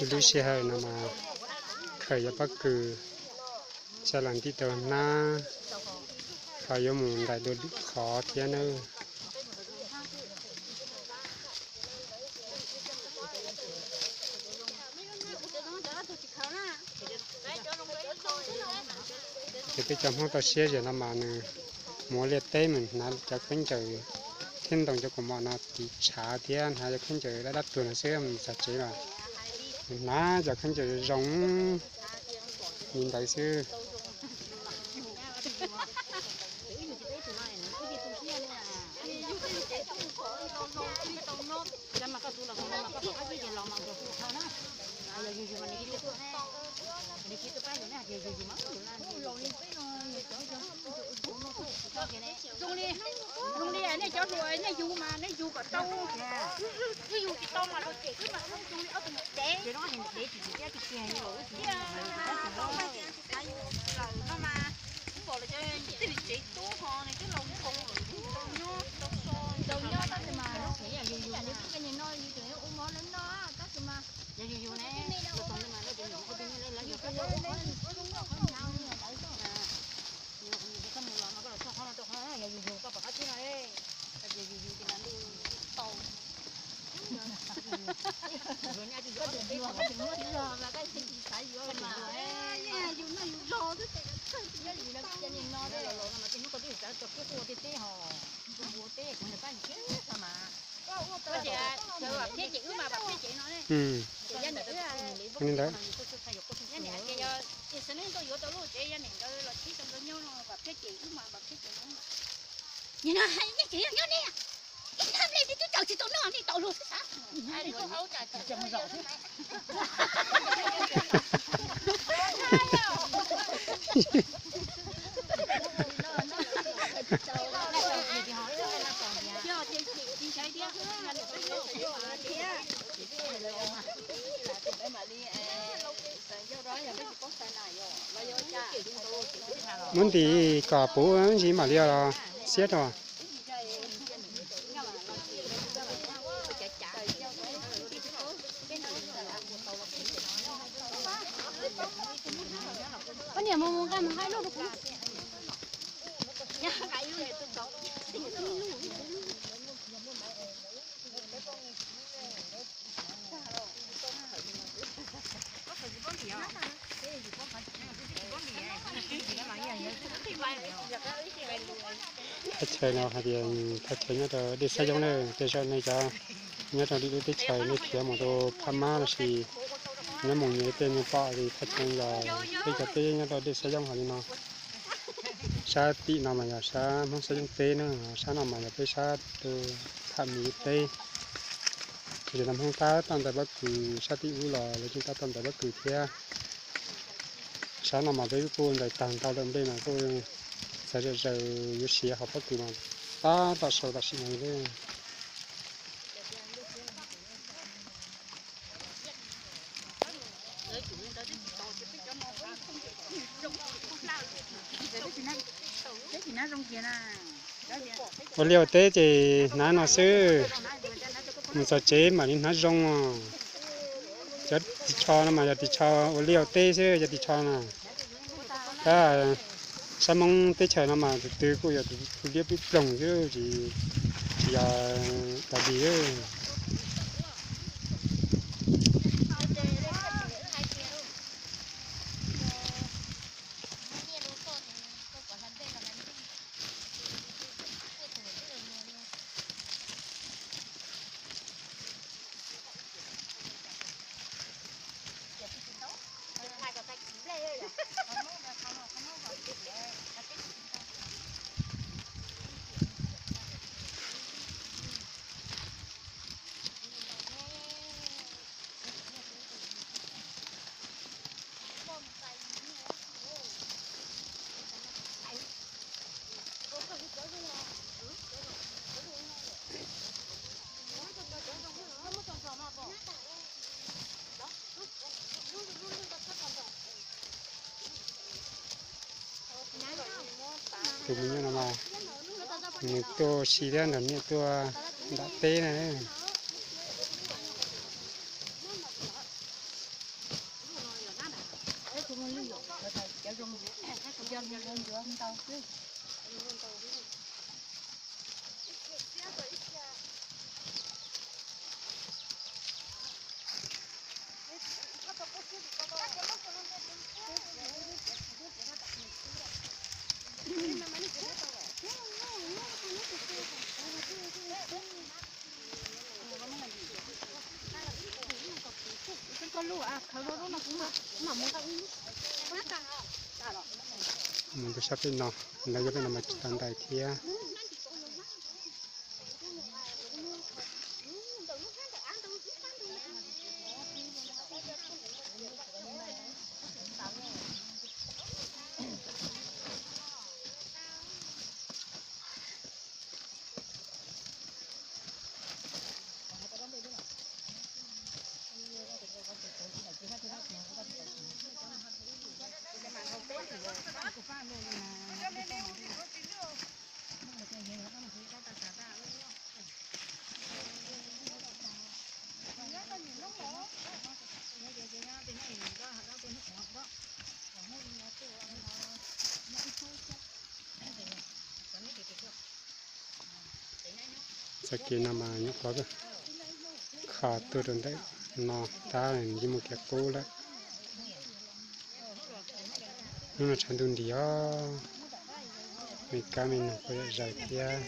Lub sij hawm no mas khaws yuav pob kws, xa los ntim tau hnab, ho yuav mus ntais dua lwm qhov thiab nawb. Ces peb cov Hmoob toj siab ziag no mas nws mus ua liaj teb mas hnav cov khaub ncaws thiab ntoo cov kaus mom no tiv tshav thiab hnav cov khaub ncaws dab dab tuag no xwb, mus txog tsev los nws hnav cov khaub ncaws zoo li ntawd xwb. Zoo li, zoo li nej cov hluas nej yug mas nej yug kom tau, twb yug tsis tau mas luag cem xwb mas zoo li ob tug niam tsev. Lawm no mas kuv pom lawv cov txij li tsev tub ho nws twb laus nkoos lawm, nws twb tau nyob tau so, tau nyob tab sis mas yus yus no yus tseem ua mov lawv noj tab sis mas yog yus yus ne, los txog ntawd mas lawv cov niam tub tij neej lawv yog qhov zoo qhov hnyav li ntawd xwb. Yus yus koj mus los no koj los txog qhov no rau qhov no yog yus yus koj pom qab tib no, yus yus ces mas ntuj tau. Yus no yus zog xwb ces hnub koj twb xav cov kiab quaj teb teb ho, kuv ua teb kuv niam pab yus kiag mas. Ces vam thiab ces wb mas vam thiab ces no ne. Ces yog niam wb, yog niam ces yog xwv neej tuaj yuav tau lub tsev yog niam nkawd los txhib rau nkawd nyob no vam thiab ces wb mas vam thiab ces no. Nim no nej tseem nyob nyob ne, ib nab nplej twb tsaus tsis tau noj nej tau luag xwb xav. Muab ntim kom puv ntsis mam li los xiab rau. Koj niam mus mus nqa mus nqa ib lub rau kuv. Thaj chaw no hais tias thaj chaw nyob rau dej Xab Yooj na, tej zaum nej cov nyob rau lwm lub teb chaws nej khiav mus rau Phab Mab lossis nyob mus nyias tej nej pom li thaj chaw yog peb cov teb nyob rau dej Xab Yooj hauv li no. Sab tim no mas yog sab Hmoob Xab Yooj teb na, sab no mas yog peb sab tus Phab Mab teb. Ces tam Hmoob tab tom ntais pob kws, sab tim ub los lawv yeej tab tom ntais pob kws thiab. Sab no mas peb kuj ntais tag ntau lawm, nplej mas kuj txav zom zaws yuav siav hauv pob kws mas tab tom sau tam sim no li. Ua liaj ua teb ces hnav no xwb, mus txog tsev mam li hnav zoo. Cov ris tsho no mas yog ris tsho ua liaj ua teb xwb, cov ris tsho no. Tab sab Hmoob teb chaws no mas tus twg kuj yog tus liab pib ploog xwb, tsis, tsis yog tas li. Tus me nyuam no mas nws tuaj si thiab nrog niam tuaj nram teb na. Mus rau sab pem no, lawv yog peb no mas tsis tau ntais thiab. Txoj kev no mas nyuam qhuav kho tuaj rau ntawm no tab yeej muaj kev qub lawm. Hnub no tshav ntuj nti os, me kab me noog quaj zom zaws thiab.